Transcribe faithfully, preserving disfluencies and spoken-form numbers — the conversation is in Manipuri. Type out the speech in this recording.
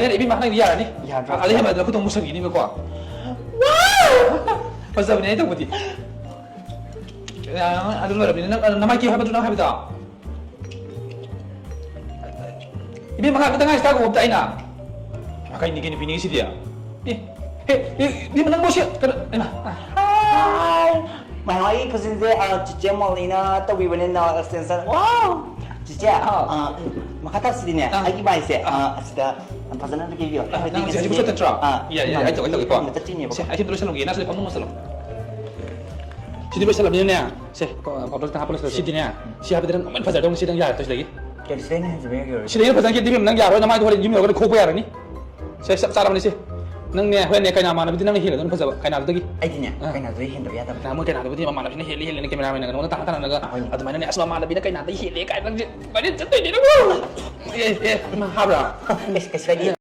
ꯌꯥꯔꯦ, ꯏꯕꯦꯝꯃ, ꯅꯪꯗꯤ ꯌꯥꯔꯅꯤ꯫ ꯌꯥꯗ꯭ꯔꯣ? ꯑꯗꯩ ꯍꯦꯟꯕꯗ ꯈꯨꯗꯣꯡ ꯃꯨꯁꯟꯈꯤꯅꯤꯕꯀꯣ꯫ ꯐꯖꯕꯅꯦ ꯑꯩ ꯇꯧꯕꯗꯤ꯫ ꯑꯗꯨ ꯂꯣꯏꯔꯕꯅꯤꯅ ꯅꯪ, ꯅꯃꯥꯏ ꯀꯦꯌꯨ ꯍꯥꯏꯕꯗꯨ ꯅꯪ ꯍꯥꯏꯕꯗꯣ? ꯏꯕꯦꯝꯃ, ꯉꯥꯏꯍꯥꯛꯇ ꯉꯥꯏꯁꯤ, ꯇꯥꯒꯣ ꯑꯝꯇ ꯑꯩꯅ꯫ ꯀꯩꯅꯤ, ꯀꯩꯅꯤ ꯄꯤꯅꯤꯡꯉꯤꯁꯤꯗꯤ? ꯑꯦ, ꯑꯦ, ꯑꯦ, ꯏꯕꯦꯝꯃ, ꯅꯪꯕꯨ ꯁꯤ ꯀꯩꯅꯣ, ꯏꯃꯥ꯫ ꯍꯥꯏ꯫ ꯃꯥꯏ, ꯃꯥꯏ ꯈꯨꯖꯤꯟꯁꯦ, ꯑ, ꯆꯤꯆꯦ ꯃꯣꯂꯤꯅ ꯇꯧꯕꯤꯕꯅꯦ, ꯅꯥꯎ extension꯫ ꯋꯥꯎ! ꯆꯤꯆꯦ, ꯑꯥ꯫ ꯑ, ꯃꯈꯥ ꯇꯥꯁꯤꯗꯤꯅꯦ, ꯑꯥ꯫ ꯑꯩꯒꯤ ꯃꯥꯏꯁꯦ, ꯑ, ꯑꯥ꯫ ꯑꯁꯤꯗ ꯌꯥꯝ ꯐꯖꯅ ꯑꯝꯇ ꯀꯦꯕꯤꯌꯣ꯫ ꯑꯥ, ꯅꯪ ꯍꯧꯖꯤꯛ ꯍꯧꯖꯤꯛ ꯆꯠꯇ꯭ꯔꯣ? ꯑꯥ, ꯌꯥꯏ, ꯌꯥꯏ, ꯑꯩ ꯇꯧꯒꯦ, ꯑꯩ ꯇꯧꯒꯦꯀꯣ꯫ ꯆꯠꯇꯣꯏꯅꯦꯕꯀꯣ꯫ ꯁꯦ, ꯑꯩ ꯁꯤ ꯑꯝꯇ ꯂꯣꯏꯁꯜꯂꯝꯒꯦ, ꯅꯪꯁꯨ ꯐꯃꯨꯡ ꯂꯣꯏꯁꯜꯂꯣ꯫ ꯁꯤꯗꯤ ꯂꯣꯏꯁꯜꯂꯕꯅꯤꯅꯅꯦ, ꯁꯦ, powder ꯈꯤꯇꯪ ꯍꯥꯞꯄ ꯂꯣꯏꯁꯜꯂꯁꯤ꯫ ꯁꯤꯗꯤꯅꯦ, ꯁꯤ ꯍꯥꯏꯕꯗꯤ ꯅꯪ ꯂꯣꯏꯅ ꯐꯖꯗꯧꯅꯤ, ꯁꯤ ꯅꯪ ꯌꯥꯔꯦ, ꯁꯤꯗꯒꯤ꯫ ꯀꯩꯅꯣ, ꯁꯤꯗ ꯑꯩꯅ ꯍꯦꯟꯖꯤꯟꯕ ꯌꯥꯒꯦꯔꯣ? ꯁꯤꯗ ꯑꯩꯅ ꯐꯖꯅ ꯀꯦꯗꯤ ꯅꯪ ꯌꯥꯔꯣꯏ, ꯅꯃꯥꯏꯗꯣ ꯍꯣꯔꯦꯟ ꯌꯨꯝ ꯌꯧꯔꯒ ꯈꯣꯛꯄ ꯌꯥꯔꯅꯤ꯫ ꯁꯦ, ꯆꯞ ꯆꯥꯔꯕꯅꯤ ꯁꯤ꯫ ꯅꯪꯅꯦ, ꯍꯣꯔꯦꯟꯅꯦ, ꯀꯩꯅꯥ ꯃꯥꯟꯅꯕꯤꯗꯤ ꯅꯪꯅ ꯍꯦꯜꯂꯗꯧꯅꯤ ꯐꯖꯕ, ꯀꯩꯅꯥꯗꯨꯗꯒꯤ꯫ ꯑꯩꯗꯤꯅꯦ, ꯑꯥ꯫ ꯀꯩꯅꯥꯗꯨꯗꯤ ꯍꯦꯟꯗꯕ ꯌꯥꯗꯕ꯫ ꯅꯍꯥꯟ ꯃꯣꯏ ꯀꯩꯅꯥꯗꯨꯕꯨꯗꯤ ꯃꯃꯥꯟꯅꯕꯤꯅ ꯍꯦꯜꯂꯤ, ꯍꯦꯜꯂꯤꯅ cameraman ꯅ ꯅꯉꯣꯟꯗ ꯇꯥꯟꯅ ꯇꯥꯟꯅꯔꯒ, ꯑꯥ, ꯍꯣꯏꯅꯦ꯫ ꯑꯗꯨꯃꯥꯏꯅꯅꯦ, "ꯑꯁ, ꯃꯃꯥꯟꯅꯕꯤꯅ ꯀꯩꯅꯥꯗꯩ ꯍꯦꯜꯂꯦ" ꯀꯥꯏꯅ ꯅꯪꯁꯦ ꯋꯥꯔꯤ ꯆꯠꯇꯣꯏꯅꯦ ꯅꯪꯕꯨ꯫ ꯑꯦ, ꯑꯦ, ꯏꯃꯥ, ꯍꯥꯞꯄ꯭ꯔꯥ? ꯀꯩꯁꯨ, ꯀꯩꯁꯨ ꯀꯥꯏꯗꯦ꯫